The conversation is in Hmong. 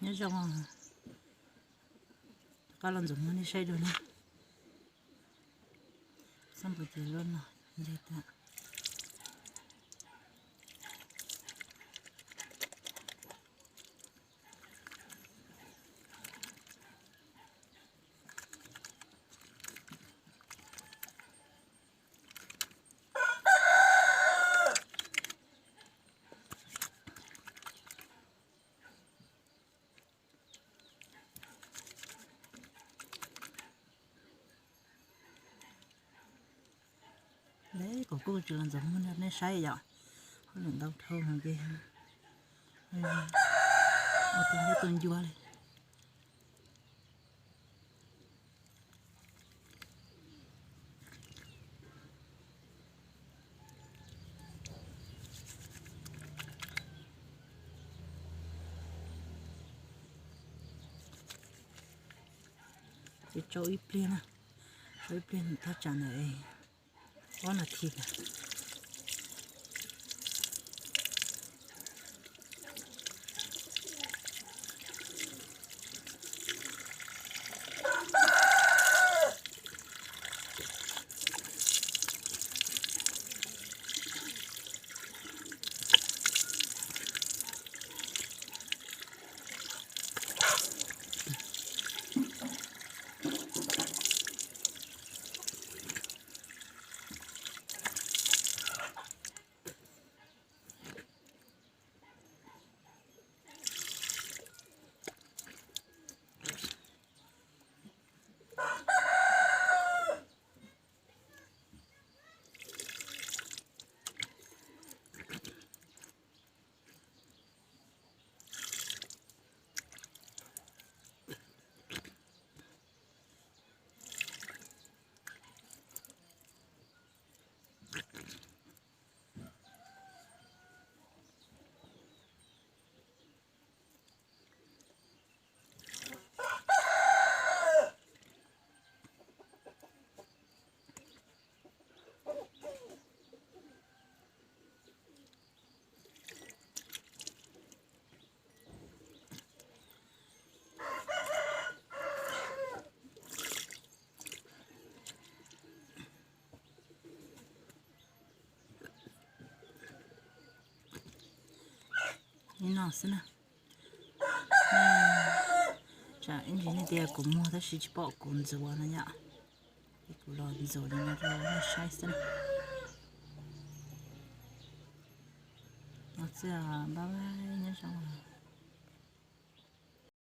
Nyob zoo, rov qab los ntxuav muag nej saib dua na. Xab npus ces loj no nce tas. Lawv kuj tsis los ntxuav muag nej saib yom. Hauj lwm ntau dhau ces ua tus ncua tus ncua li. Ces tsau ib pliag na, tsau ib pliag thaj tsam ntawm ob nas this na. Li no xwb na. Tsam ib ntsis nej tias kuv muag tab sis tsis pom kuv ntxuav no yom. Ces kuv los ntxuav li no rau nej saib xwb na. No xwb, bye bye, nyob zoo.